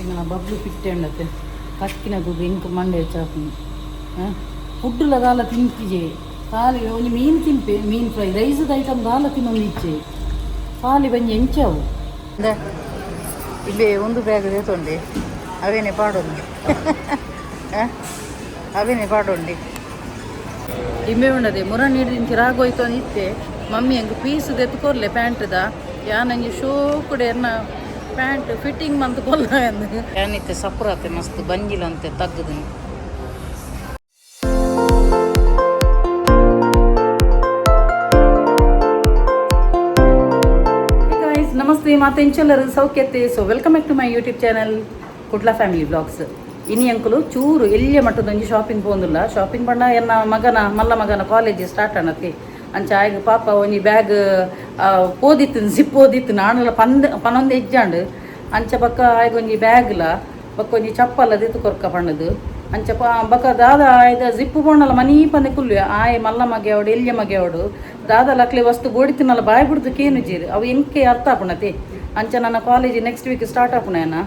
ಎಂಗನ ಬಬ್ಲು ಪಿಟ್ಟೆಂಡತೆ ಕಕ್ಕಿನ ದುಡ್ಡು ಇಂಕ್ ಮಂಡೆ ಹೆಚ್ಚಾಪುಂಡು. ಫುಡ್ಡುಲ ದಾಲ ತಿಂತಿಜೆ, ಖಾಲಿ ಒಂಜಿ ಮೀನು ತಿನ್ಪೆ, ಮೀನು ಫ್ರೈ, ರೈಸದ ಐಟಮ್ ದಾಲ ತಿನ್ನೊಂದು ಇಚ್ಚೆ, ಖಾಲಿ ಬಂಜಿ ಎಂಚಾವು. ಇಲ್ಲೇ ಒಂದು ಬ್ಯಾಗ್ ತೇತೊಂಡೆ, ಅವೇನೆ ಪಾಡೊಂದು, ಅವೇನೆ ಪಾಡೊಂಡಿ. ಇಂಬೆ ಉಂಡದೆ ಮುರ ನೀಡಿನ ರಾಗೋಯ್ತು ಇತ್ತೆ. ಮಮ್ಮಿ ಅಂಗ್ ಪೀಸ್ ದೆತ್ಕೊರ್ಲೆ ಪ್ಯಾಂಟ್ದ, ಯಾನಂಜಿ ಶೋಕುಡೆ ಎನ್ನ ಪ್ಯಾಂಟ್ ಫಿಟ್ಟಿಂಗ್ ಮಂತ್ ಕೊಲ್ಲ ಅಂದ್. ಯಾನಿತ್ತೆ ಸಪುರಾತೆ ಮಸ್ತ್ ಬಂಜಿಲಂತೆ ತಗ್ಗುದು. ಗೈಸ್ ನಮಸ್ತೆ, ಮಾತ ಇಂಚಲ್ಲರು ಸೌಖ್ಯತೆ? So welcome back to my YouTube channel Kudla family blogs. ಇನಿ ಅಂಕುಲು ಚೂರು ಎಲ್ಲಿಯ ಮಟ್ಟದೊಂಜಿ ಶಾಪಿಂಗ್ ಪೋಂದುಲ್ಲ. ಶಾಪಿಂಗ್ ಪಂಡ ಎನ್ನ ಮಗನ ಮಲ್ಲ ಮಗನ ಕಾಲೇಜ್ ಸ್ಟಾರ್ಟ್ ಅಣತಿ. ಅಂಚ ಆಯ್ಗ ಪಾಪ ಒಂಜಿ ಬ್ಯಾಗ್ ಪೋದಿತ್ತು, ಜಿಪ್ ಪೋದಿತ್ತು, ನಾನುಲ ಪಂದ್ ಪನೊಂದು ಹೆಜ್ಜಾಂಡು. ಅಂಚ ಬೊಕ್ಕ ಆಯ್ಗ ಒಂಜಿ ಬ್ಯಾಗ್ಲ ಬೊಕ್ಕ ಒಂಜಿ ಚಪ್ಪಲ ದಿತ್ತು ಕೊರ್ಕ ಪಂಡದು. ಅಂಚ ಬೊಕ್ಕ ದಾದ ಆಯ್ದ ಜಿಪ್ಪು ಪೋಂಡಲ ಮನೀ ಪಂದೆ ಕುಲ್ಲು. ಆಯ್ ಮಲ್ಲ ಮಗೆ ಅವಡು, ಎಲ್ಯ ಮಗೆ ಅವಡು, ದಾದ ಲಕ್ಲೆ ವಸ್ತು ಬೋಡಿತಿನಲ್ಲ ಬಾಯ್ ಬಿಡ್ದು ಕೇನು ಜೀರು, ಅವು ಎಂಕೆ ಅರ್ಥ ಆಪುಣತಿ. ಅಂಚ ನನ್ನ ಕಾಲೇಜ್ ನೆಕ್ಸ್ಟ್ ವೀಕ್ ಸ್ಟಾರ್ಟ್ ಆಪುಣೇನ.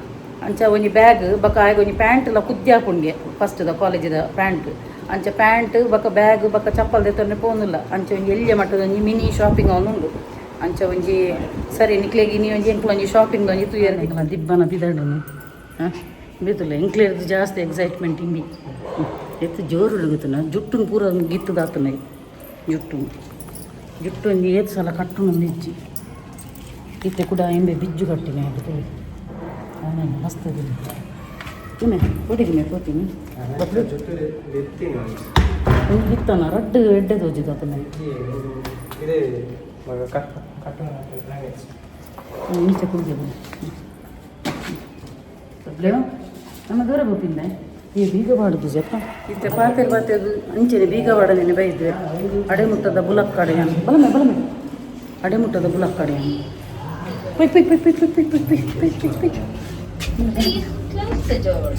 ಅಂಚ ಒಂಜಿ ಬ್ಯಾಗ್ ಬೊಕ್ಕ ಆಯ್ಗ ಒಂಜಿ ಪ್ಯಾಂಟ್ ಲ ಕುದ್ದಿ ಆಪುಂಡ್ಗೆ, ಫಸ್ಟ್ ದ ಕಾಲೇಜಿದ ಪ್ಯಾಂಟ್. ಅಂಚ ಪ್ಯಾಂಟ್ ಬೊಕ್ಕ ಬ್ಯಾಗ್ ಬೊಕ್ಕ ಚಪ್ಪಲ್ ದೆತ್ತೊಂಡೆ ಪೋನುಲ್ಲ. ಅಂಚ ಒಂಜಿ ಎಲ್ಯ ಮಟ್ಟದ ಒಂಜಿ ಮಿನಿ ಶಾಪಿಂಗ್ ಉಂಡು. ಅಂಚ ಒಂಜಿ ಸರಿ ನಿಕ್ಲೆಗ್ ಇನಿ ಒಂಜಿ ಎಂಕ್ಲ ಒಂಜಿ ಶಾಪಿಂಗ್ ಒಂಜಿ ತೂಯರ್. ಎಂಕ್ಲ ದಿಬ್ಬನ ಬಿದಡುನು ಹಾಂ ಬೇತುಲ್ಲ. ಎಂಕ್ಲೇರ್ದು ಜಾಸ್ತಿ ಎಕ್ಸೈಟ್ಮೆಂಟ್ ಇಂಬಿ ಎತ್ತು ಜೋರು ಗೊತ್ತನ. ಜುಟ್ಟುನು ಪೂರ ಗಿತ್ತದಾತನ. ಜುಟ್ಟು ಜುಟ್ಟು ಒಂಜಿ ಏತ್ ಸಲ ಕಟ್ಟುನೊಂದು ಇಜ್ಜಿ. ಇತ್ತೆ ಕೂಡ ಎಂಬೆ ಬಿಜ್ಜು ಕಟ್ಟಿನ ತುಳಿ ಮಸ್ತ್ ಇಮೆ ಕೊಡಿಗೆ ಪೋತೀನಿ. ಒಂದು ಗಿತ್ತನ ರಡ್ಡು ಎಡ್ಡೆ ತೋಜಿದಾತನ. ಇಂಚ ಕುಡಿಗೆ ನಮ್ಮ ದೂರ ಗೋಪಿಂದ ಈ ಬೀಗ ಬಾಡುದು ಜಪ್ಪ. ಇತ್ತೆ ಪಾತೆರ್ ಪಾತೆರ್ ಅಂಚನೆ ಬೀಗ ಬಾಡದೇನೆ ಬೈದ್ವೆ. ಅಡೆ ಮುಟ್ಟದ ಬುಲಕ್ ಕಡೆ ಬಲಮೆ ಬಲಮೆ, ಅಡೆ ಮುಟ್ಟದ ಬುಲಕ್ ಕಡೆ. ಪೊಯ್ ಪೊಯ್ ಪೊಯ್ ಪೊಯ್ ಪೊಯ್ ಪೊಯ್ ಪೊಯ್ ಪೊಯ್ ಪೊಯ್ ಪೊಯ್. Please close the door.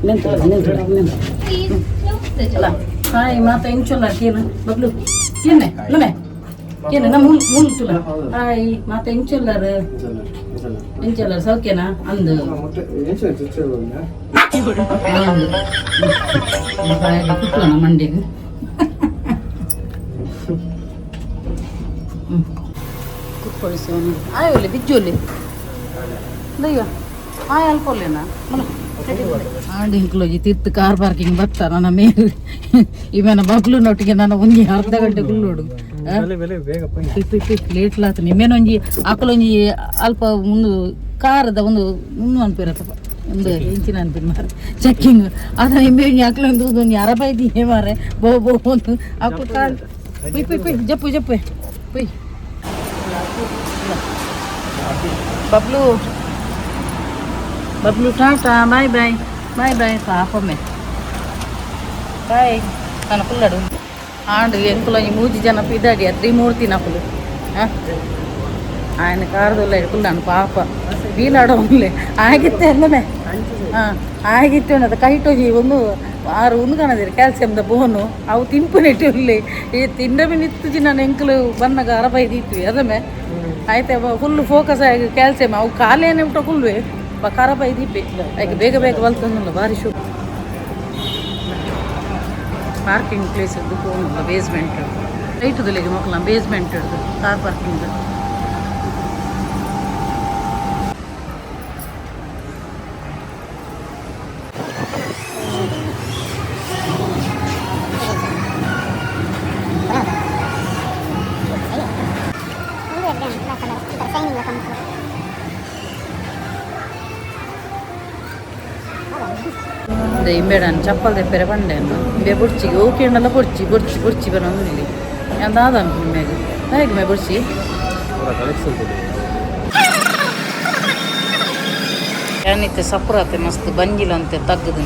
ನೆಂತುಲ ನೆಂತುಲ ನೆಂತು. Please close the ಅಲ್ಲ door. Hi ಮಾತ ಇಂಚೊಲ್ಲ ಕೇನು ಬಬ್ಲು ಕೇನೆ ನಮೆ ಕೇನೆ ನಮ್ಮ ಮೂಲ್ ಮೂಲ್ ತುಲ. ಹಾಯ್ ಮಾತ ಇಂಚೊಲ್ಲರು ಇಂಚೊಲ್ಲರು ಸೌಖ್ಯನಾ ಅಂದು. ಕುಟ್ಟೋಣ ಮಂಡಿಗೆ ಕುತ್ಕೊಳ್ಳಿ. ಆಯೋಲಿ ಬಿಜ್ಜೋಲಿ ದಯ್ಯ ಆಯ್ ಅಲ್ಪೊಲ್ಲೇನಾ ಆಂಡ್ ಇಂಕ್ಲೋಜಿ ತಿರ್ತು ಕಾರ್ ಪಾರ್ಕಿಂಗ್ ಬತ್ತ. ನನ್ನ ಮೇಲ್ ಇವೇನ ಬಬ್ಲು ನೊಟ್ಟಿಗೆ ನನ್ನ ಒಂಜಿ ಅರ್ಧ ಗಂಟೆ ಕುಲ್ಲೋಡು. ಲೇಟ್ ಲಾತ ನಿಮ್ಮೇನೊಂಜಿ ಅಕಲೊಂಜಿ ಅಲ್ಪ ಒಂದು ಕಾರದ ಒಂದು ಮುನ್ನು ಅನ್ಪಿರತ್ತಪ್ಪ, ಒಂದು ಇಂಚಿನ ಅನ್ಪಿನ ಮಾರೆ ಚೆಕ್ಕಿಂಗ್ ಅದ. ನಿಮ್ಮೆ ಒಂಜಿ ಅಕ್ಲೊಂದು ಒಂಜಿ ಅರಬೈದಿ ಮಾರೆ ಬೋ ಬೋ ಒಂದು ಅಕ್ಲು ಕಾರ್ ಪುಯ್ ಪುಯ್ ಪುಯ್ ಜಪ್ಪು ಜಪ್ಪು ಪುಯ್. Bablu Bablu tata bye bye bye bye ಪಾಪಮ್ಮೆ ಬಾಯ್. ತನ್ನ ಕುಲ್ಲಡು ಆಂಡ್ ಎಂಕುಲೊಂಜಿ ಮೂಜಿ ಜನ ಪಿದಾಡಿ ತ್ರಿಮೂರ್ತಿ ನಕುಲು. ಹಾಂ ఆయన ಕಾರದಲ್ಲ ಕುಲ್ಲಾನು ಪಾಪ ಬೀಲಾಡೋನ್ಲೆ ಆಗಿತ್ತೆ ಅಲ್ಲಮೆ. ಹಾಂ ಆಗಿತ್ತೆ ಉಂಡದ ಕೈಟೋಜಿ ಒಂದು ಆರು ಒಂದು ಕಾಣದಿರಿ ಕ್ಯಾಲ್ಸಿಯಮ್ದ ಬೋನು ಅವು ತಿಂಪುನೆಟ್ಟು ಇಲ್ಲಿ ಈ ತಿಂಡ ನಿತ್ತುಜಿ. ನಾನು ಎಂಕಲು ಬನ್ನಗ ಅರಬೈ ದೀತ್ವಿ ಅದಮೆ ಆಯ್ತು. ಫುಲ್ ಫೋಕಸ್ ಆಗಿ ಕ್ಯಾಲ್ಸಿಯಂ ಅವು ಖಾಲಿ ಉಂಟ ಕುಲ್ವೆ ಕರಬೈ ದೀಪೆ ಆಯ್ಕೆ ಬೇಗ ಬೇಗ ಬಲ್ತಂದಿಲ್ಲ. ಭಾರಿ ಶು ಪಾರ್ಕಿಂಗ್ ಪ್ಲೇಸ್ ಇದ್ದು ಪೋನುಲ್ಲ ಬೇಸ್ಮೆಂಟ್ ರೈಟುದಲ್ಲಿಗೆ ಮೊಕ್ಕಲ ಬೇಸ್ಮೆಂಟ್ ಹಿಡ್ದು ಕಾರ್ ಪಾರ್ಕಿಂಗ್. ಇಂಬೇಡನ್ ಚಪ್ಪಲ್ ದೆಪ್ಪೆರೆ ಪಂಡೆನು ಇಂಬೆ ಬುಡ್ಚಿಗೆ ಓಕೆಂಡಲ್ಲ ಬೊಡ್ಚಿ ಬೊಡ್ಚಿ ಬೊಡ್ಚಿ ಬರೋದು ಯಾನ್ ದಾದ ಅನ್ಪುಂಡು ದಾಯೆಗ್ ಮೇ ಬೊಡ್ಚಿ. ಯಾನಿತ್ತೆ ಸಪುರಾತೆ ಮಸ್ತ್ ಬಂಜಿಲಂತೆ ತಗ್ಗುದು.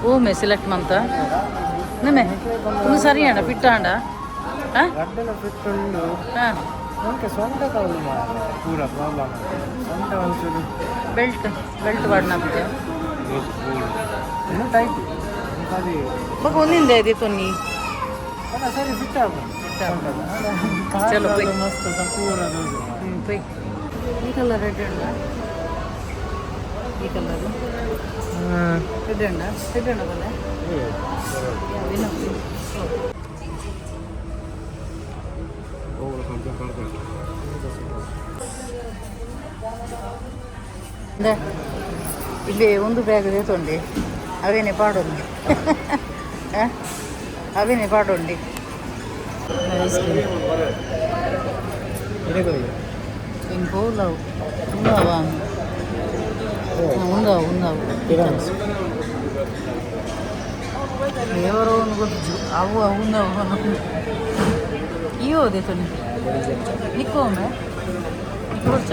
ಓ ಮೇ ಸೆಲೆಕ್ಟ್ ಮಂತ ನಮೆ ಒಂದು ಸರಿ ಅಣ್ಣ ಫಿಟ್ ಆಂಡ. ಹಾಂ ಹಾಂ ಬೆಲ್ಟ್ ಬೆಲ್ಟ್ ವಾಡ್ನ. ಬೊಕ ಒಂದಿಂದ ಇದೆ ತೊನ್ನಿ. ಚಲೋ ಪೊಯ್. ಪೊಯ್. ಈ ಕಲರ್ ರೆಡ್ ಉಂಡ. ಈ ಕಲರ್ ಹೆಡ್ಡಂಡ ಹೆಡ್ಡಂಡ ಬಲ್ಲೆ. ಇಲ್ಲಿ ಒಂದು ಬ್ಯಾಗ್ ತೊಂಡಿ ಅವೇನೆ ಪಾಡೊಂದು, ಅವೇನೆ ಪಾಡೊಂಡಿ. ಐಸ್ ಕ್ರೀಮ್ ಇಂಕೋಲವು ಉಂದಾವ, ಉಂದಾವು ಉಂದಾವು. ಫ್ಲೇವರ್ ಒಂದು ಗೊತ್ತು, ಅವು ಅವು ಉಂದಾವು. ಇಯೋ ದೇತೊನಿ ನಿಕ್ಕೋಮೆ ನಿಕ್ಕೊರ್ಚ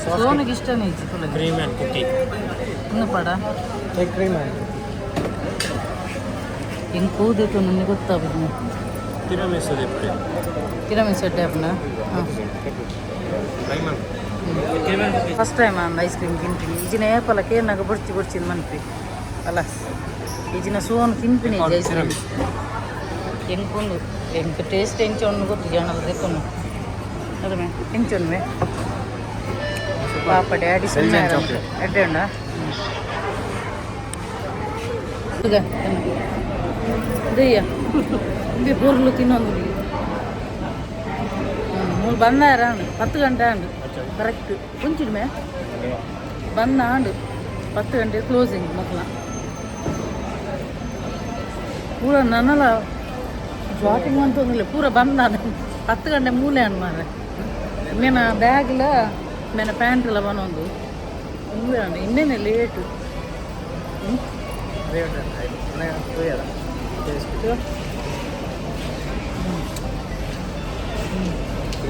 ಸೋನಿಗೆ ಇಷ್ಟನೇ ಇಜ್ಜಿ ತುಲಗೆ. ಕ್ರೀಮ್ ಆ್ಯಂಡ್ ಕುಕ್ಕಿ. ಇನ್ನು ಪಡ. ಕ್ರೀಮ್ ಆ್ಯಂಡ್ ಎಂಕ್ ದೇತೊನಿ ಗೊತ್ತಾಗುದು. ತಿರಾಮಿಸು ದೆಪ್ಪೆ. ತಿರಮಿಸ್ ಅಡ್ಡೆ. ಹಾಂ, ಫಸ್ಟ್ ಟೈಮ್ ನಾನು ಐಸ್ ಕ್ರೀಮ್ ತಿಂತೀನಿ. ಈಜಿನ ಏಪಲ ಕೇನಾಗ ಬೊಡ್ಚಿ ಬೊಡ್ಚಿನ ಮನ್ಪಿ ಅಲ್ಲ. ಈಜಿನ ಸೋನ್ ತಿನ್ಪಿನಿ ಐಸ್ ಕ್ರೀಮ್. ಎಂಕೊಂದು ಎಂಕ್ ಟೇಸ್ಟ್ ಎಂಚ ಒಂದು ಗೊತ್ತು ಜನದ ದೆತ್ತೊನ್ನು ಅದಮೆ ಎಂಚೊನ್ವೆ. ಪಾಪ ಡ್ಯಾಡಿ ಸುಮ್ಮನೆ ಎಡ್ಡೆ ಉಂಡ. ದಯ್ಯ ಇಂಬೆ ಪೊರ್ಲು ತಿನ್ನೊಂದು. ಮೂಲು ಬಂದಾರ 10 ಗಂಟೆ ಆಂಡು ಕರೆಕ್ಟ್ ಕುಂಚಿಡ್ಮೆ ಬಂದ ಆಂಡು. 10 ಗಂಟೆ ಕ್ಲೋಸಿಂಗ್ ಮಕ್ಕಳ. ಪೂರ ನನ್ನಲ ಶಾಪಿಂಗ್ ಅಂತ ಒಂದಿಲ್ಲ, ಪೂರ ಬಂದ 10 ಗಂಟೆ ಮೂಲೆ ಅನ್ ಮಾರ್ರೆ. ಮೇನ ಬ್ಯಾಗ್ಲ ಮೇನ ಪ್ಯಾಂಟ್ ಎಲ್ಲ ಬನ್ನೊಂದು ಮೂಲೆ ಆಂಡು. ಇನ್ನೇನೆ ಲೇಟು.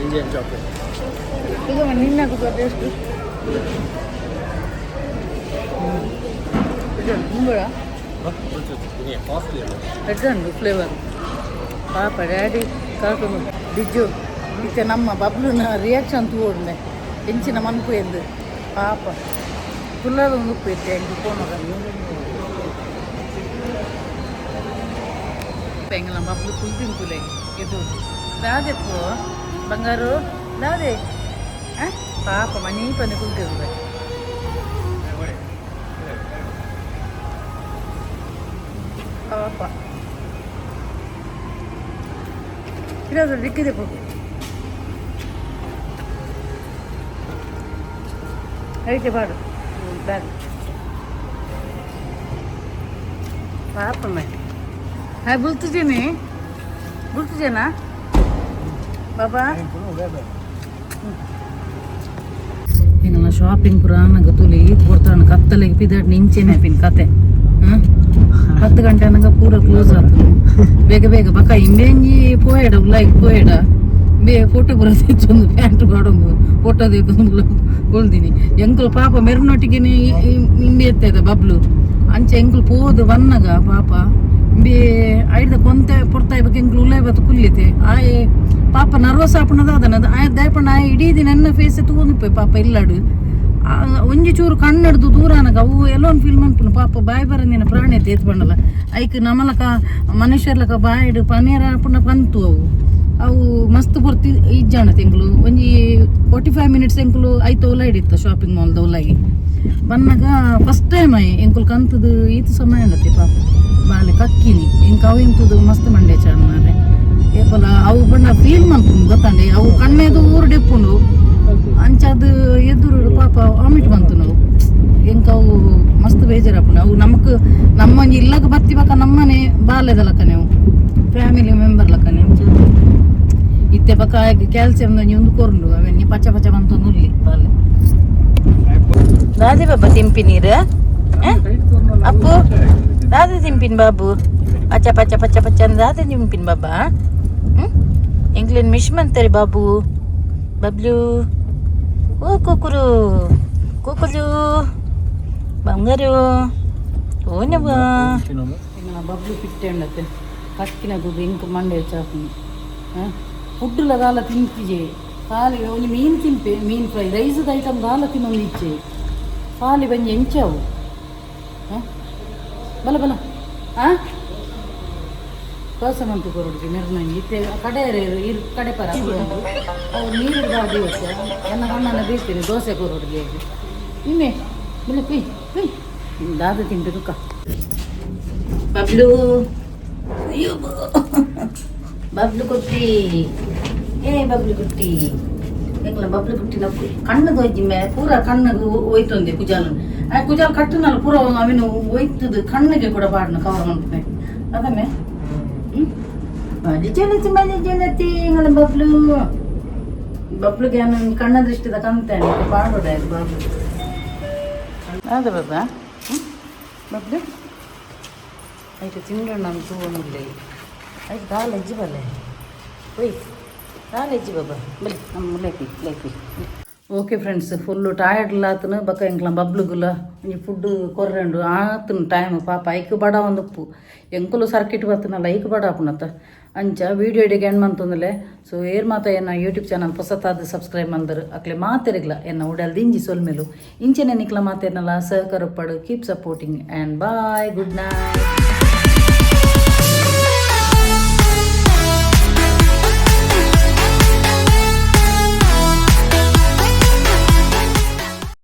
Indian chocolate. ಈಗ ನಿನ್ನೆ ಟೇಸ್ಟ್ ಬೇಡ. ಕಾಸ್ಟ್ಲಿ. ಎಡ್ಡಂಡು ಫ್ಲೇವರ್. ಪಾಪ ಡ್ಯಾಡಿ ಕರ್ಕೊಂಡು ಬಿಜ್ಜು. ಇತ್ತೆ ನಮ್ಮ ಬಬ್ಲುನ ರಿಯಾಕ್ಷನ್ ತೂವೊಂಡೆ ಎಂಚಿನ ಮನ್ಪು ಎಂದು. ಪಾಪ ಕುಲ್ಲದ ಒಂದು ಉಪ್ಪು ಇತ್ತೆ ಎಂಕ್ ಪೋನಗ ಎಂಗಲ ಬಬ್ಲು ಕುಲ್ ತಿಂಕುಲೆ. ಇದು ದಾದೆಪ್ಪು ಬಂಗಾರು ದಾದೆ. ಆ? ಪಾಪ ಮನೀ ಪಂದೆ ಕುಲ್ತಿರ್ತದೆ. ಪಾಪ ಇರೋದು ದಿಕ್ಕಿದೆ ಪು. ಐತೆ ಬಾಡು ಬ್ಯಾಗ್. ಪಾಪ ಮೇ ಹಾಯ್ ಬುಲ್ತಿದ್ದೀನಿ ಬುಲ್ತಿದ್ದೇನಾ ಬಾಬಾ? ಎಂಗಲ್ನ ಶಾಪಿಂಗ್ ಪೂರ ಆನಗ ತೂಲೆ ಈತ್ ಪೊರ್ತಾಂಡ್. ಕತ್ತಲೆಗ್ ಪಿದಾಡ್ ಇಂಚೆನೆ ಆಪಿನ ಕತೆ. 10 ಗಂಟೆ ಆನಗ ಪೂರ ಕ್ಲೋಸ್ ಆತುಂಡು. ಬೇಗ ಬೇಗ ಬಕ ಇಂಬೆಂಜಿ ಪೋಯೆಡ ಉಲಾಯಿಗ್ ಪೋಯೆಡ ಬೇ ಫೋಟೋ ಪೂರ ತೆಚ್ಚೊಂದು ಪ್ಯಾಂಟ್ ಪಾಡೊಂದು ಫೋಟೋ ದೆತ್ತೊಂದು ಕೊಲ್ದಿನಿ ಎಂಕುಲು. ಪಾಪ ಮೆರ್ನೊಟ್ಟಿಗೆನೆ ಇಂಬೆ ಎತ್ತದ ಬಬ್ಲು. ಅಂಚ ಎಂಕುಲು ಪೋದು ಬನ್ನಗ ಪಾಪ ಇಂಬೆ ಐಡ್ದ ಕೊಂತೆ ಪೊರ್ತಾಯಿ ಬೊಕ ಎಂಕುಲು ಉಲಾಯಿ ಬತ್ತು ಕುಲ್ಲಿತೆ. ಆಯೆ ಪಾಪ ನರ್ವಸ್ ಆಪುನದ ಅದನ ಆಯ್ ದಾಯಪಂಡ ಆಯೆ ಇಡೀ ದಿನ ಎನ್ನ ಫೇಸ್ ತೂವೊಂದಿಪ್ಪೆ ಪಾಪ ಇಲ್ಲಡು. ಒಂಜಿ ಚೂರು ಕಣ್ಣಡ್ದು ದೂರ ಆನಗ ಅವು ಎಲ್ಲೊಂದು ಫೀಲ್ ಮನ್ಪುಂಡು. ಪಾಪ ಬಾಯಿ ಬರಂದಿನ ಪ್ರಾಣಿ ಏತ್ ಪಂಡಲ ಐಕ್ ನಮಲಕ ಮನುಷ್ಯರ್ಲಕ ಬಾಯಿಡ್ ಪನೇರ ಆಪುಂಡ ಪಂತು. ಅವು ಅವು ಮಸ್ತ್ ಪೊರ್ತು ಇಜ್ಜಾಣ ಎಂಕುಲು ಒಂಜಿ 45 ಮಿನಿಟ್ಸ್ ಎಂಕುಲು ಐತ ಉಲಾಯಿಡ್ ಇತ್ತ ಶಾಪಿಂಗ್ ಮಾಲ್ದ ಉಲಾಯಿ ಬನ್ನಗ. ಫಸ್ಟ್ ಟೈಮ್ ಆಯ್ ಎಂಕುಲು ಕಂತದು ಈತ್ ಸಮಯ ಅಂಡತೆ. ಪಾಪ ಬಾಲೆ ಕಕ್ಕಿನಿ ಎಂಕ್ ಅವು ಎಂತುದು ಮಸ್ತ್ ಮಂಡೆ ಚಾಣ್ ಮಾರ್ರೆ. ಏಪಲ ಅವು ಬಣ್ಣ ಫೀಲ್ ಮನ್ಪುಂಡು ಗೊತ್ತಂಡೆ. ಅವು ಕಣ್ಣೆದು ಊರು ಡೆಪ್ಪುಂಡು ಅಂಚಾದ್ ಎದುರು ಪಾಪ ವಾಮಿಟ್ ಬಂತು ನಾವು. ಎಂಕ್ ಅವು ಮಸ್ತ್ ಬೇಜಾರಾಪುಂಡು. ಅವು ನಮಕ್ ನಮ್ಮ ಇಲ್ಲಗ ಬತ್ತಿ ಬಕ ನಮ್ಮನೆ ಬಾಲೆದ ಲಕ್ಕನೆ, ಅವು ಫ್ಯಾಮಿಲಿ ಮೆಂಬರ್ ಲಕ್ಕನೆ. ಇತ್ತೆ ಬಕ ಕ್ಯಾಲ್ಸಿಯಂ ಒಂಜಿ ಕೊರುಂಡು ಅವೆನ್ನಿ ಪಚ್ಚ ಪಚ್ಚ ಬಂತೊಂದು ಉಲ್ಲಿ ಬಾಲೆ. ದಾದೆ ಬಾಬಾ ತಿಂಪಿ ನೀರು? ಅಪ್ಪು ದಾದೆ ತಿಂಪಿನ ಬಾಬು? ಪಚ್ಚ ಪಚ್ಚ ಪಚ್ಚ ಪಚ್ಚ ದಾದೆ ತಿಂಪಿನ ಬಾಬಾ? ಹ್ಮ್ ಎಂಕ್ಲೆನ್ ಮಿಶ್ ಮಂತಾರೆ ಬಾಬು. ಬಬ್ಲು, ಓ ಕುಕುರು ಕುಕುಲು ಬಂಗಾರು ಓನವಾ. ಬಬ್ಲು ಪಿಟ್ಟೆ ಉಂಡತ್ತೆ. ಕಕ್ಕಿನ ದುಡ್ಡು ಇಂಕ್ ಮಂಡೆ ಚಾಪುಂಡು. ಫುಡ್ಡುಲ ದಾಲ ತಿಂತಿಜೆ. ಖಾಲಿ ಒಂಜಿ ಮೀನು ತಿನ್ಪೆ, ಮೀನು ಫ್ರೈ. ರೈಸದ ಐಟಮ್ ದಾಲ ತಿನ್ನೊಂದು ಇಚ್ಚೆ. ಖಾಲಿ ಬಂಜಿ ಎಂಚವು. ಹಾಂ, ಬಲ ಬಲ. ಆ ದೋಸೆ ಮಂತು ಕೊರೊಡ್ಗೆ ಮೆರ್ನಂಗಿ. ಇತ್ತೆ ಕಡೆ ಇರು ಕಡೆ ಪರ ಅವ್ರು ನೀರು ಬಾರ್ದು ಇವತ್ತು. ಎನ್ನ ಕಣ್ಣನ ಬೇಯ್ತೀನಿ ದೋಸೆ ಕೊರೊಡ್ಗೆ. ಇಮ್ಮೆ ಬಲೆ, ಪುಯ್ ಪುಯ್. ದಾದ ತಿಂಡಿ ತುಕ್ಕ ಬಬ್ಲು? ಅಯ್ಯೋ, ಬಬ್ಲು ಕುಟ್ಟಿ, ಏ ಬಬ್ಲು ಕುಟ್ಟಿ. ಎಂಕ್ಲ ಬಬ್ಲು ಕುಟ್ಟಿನ ಕಣ್ಣು ತೋಜಿ ಮೇ. ಪೂರ ಕಣ್ಣು ಒಯ್ತೊಂದೆ ಕುಜಾಲ್. ಆ ಕುಜಾಲ್ ಕಟ್ಟುನಲ್ಲ, ಪೂರ ಅವಿನ ಒಯ್ತದು. ಕಣ್ಣಿಗೆ ಕೂಡ ಪಾಡ್ನ ಕವರ್ ಮಲ್ಪುನೆ ಅದಮ್ಮೆ. ಮಲಿ ಜಲತಿ, ಮಲಿ ಜಲತಿ. ಎಂಗಳ ಬಬ್ಲು, ಬಬ್ಲುಗೆ ನಾನು ಕಣ್ಣ ದೃಷ್ಟಿದ ಕಂತೇನೆ. ಪಾಡೋಡ ಇದು ಬಬ್ಲು ಅದ ಬಾಬಾ. ಬಬ್ಲು ಐಟು ತಿಂಡು ನಾನು ತೂವೊಂದುಲ್ಲೆ. ಐಟ್ ದಾಲ ಇಜ್ಜಿ ಬಲ್ಲೆ. ಒಯ್, ದಾಲ ಇಜ್ಜಿ ಬಾಬಾ. ಬಲೆ, ನಮ್ಮ ಲೇಪಿ ಲೇಪಿ. ಓಕೆ ಫ್ರೆಂಡ್ಸ್, ಫುಲ್ಲು ಟಯರ್ಡ್ ಆತನು. ಬೊಕ್ಕ ಎಂಕ್ಲ ಬಬ್ಲುಗುಲ ಒಂಜಿ ಫುಡ್ ಕೊರ್ರೆಂಡು ಆತನ ಟೈಮ್. ಪಾಪ ಐಕ್ ಬಡ ಒಂದು ಉಪ್ಪು. ಎಂಕುಲು ಸರ್ಕಿಟ್ ಬತ್ತನಲ್ಲ, ಐಕ್ ಬಡ ಆಪುನತ್ತ. ಅಂಚ ವೀಡಿಯೋ ಇಡಿಗೆ ಎಂಡ್ ಮಂತೊಂದುಲ್ಲೆ. ಸೊ ಏರ್ ಮಾತ ಎನ್ನ ಯೂಟ್ಯೂಬ್ ಚಾನಲ್ ಪೊಸತಾದ ಸಬ್ಸ್ಕ್ರೈಬ್ ಮಂದರು, ಅಕ್ಲೆ ಮಾತೆರಿಗ್ಲ ಎನ್ನ ಉಡಲ್ ದಿಂಜಿ ಸೊಲ್ಮೆಲು. ಇಂಚೆನೆ ನಿಕ್ಲ ಮಾತೆರ್ನಲ ಸಹಕಾರ ಪಡು. Keep supporting and bye, good night.